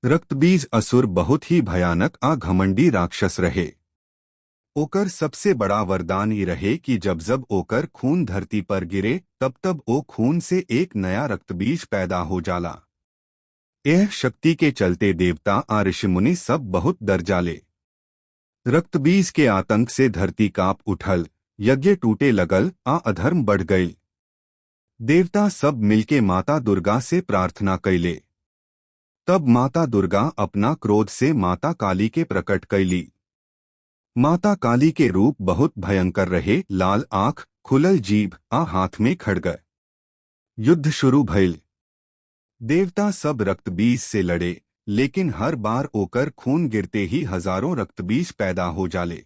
रक्तबीज असुर बहुत ही भयानक आ घमंडी राक्षस रहे। ओकर सबसे बड़ा वरदान ये रहे कि जब जब ओकर खून धरती पर गिरे, तब तब ओ खून से एक नया रक्तबीज पैदा हो जाला। यह शक्ति के चलते देवता आ ऋषि मुनि सब बहुत डर जाले। रक्तबीज के आतंक से धरती कांप उठल, यज्ञ टूटे लगल आ अधर्म बढ़ गई। देवता सब मिलके माता दुर्गा से प्रार्थना कैले। तब माता दुर्गा अपना क्रोध से माता काली के प्रकट कैली। माता काली के रूप बहुत भयंकर रहे, लाल आंख, खुलल जीभ आ हाथ में खड्ग। युद्ध शुरू भइल। देवता सब रक्तबीज से लड़े, लेकिन हर बार ओकर खून गिरते ही हजारों रक्तबीज पैदा हो जाले।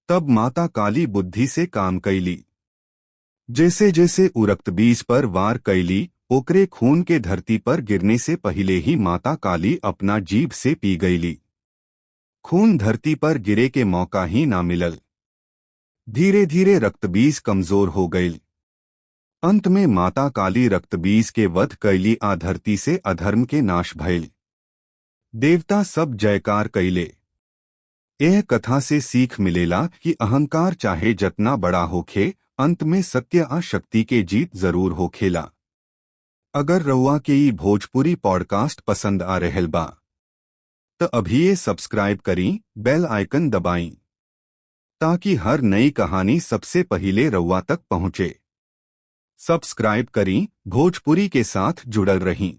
तब माता काली बुद्धि से काम कैली। जैसे जैसे उ रक्तबीज पर वार कैली, ओकरे खून के धरती पर गिरने से पहले ही माता काली अपना जीभ से पी गईली। खून धरती पर गिरे के मौका ही ना मिलल। धीरे धीरे रक्तबीज कमजोर हो गई। अंत में माता काली रक्तबीज के वध कैली आ धरती से अधर्म के नाश भइल। देवता सब जयकार कैले। यह कथा से सीख मिलेला कि अहंकार चाहे जतना बड़ा होखे, अंत में सत्य आ शक्ति के जीत जरूर होखेला। अगर रउआ के ई भोजपुरी पॉडकास्ट पसंद आ रहल बा, तो अभी ये सब्सक्राइब करी, बेल आइकन दबाई, ताकि हर नई कहानी सबसे पहले रउआ तक पहुंचे। सब्सक्राइब करी, भोजपुरी के साथ जुड़ल रहीं।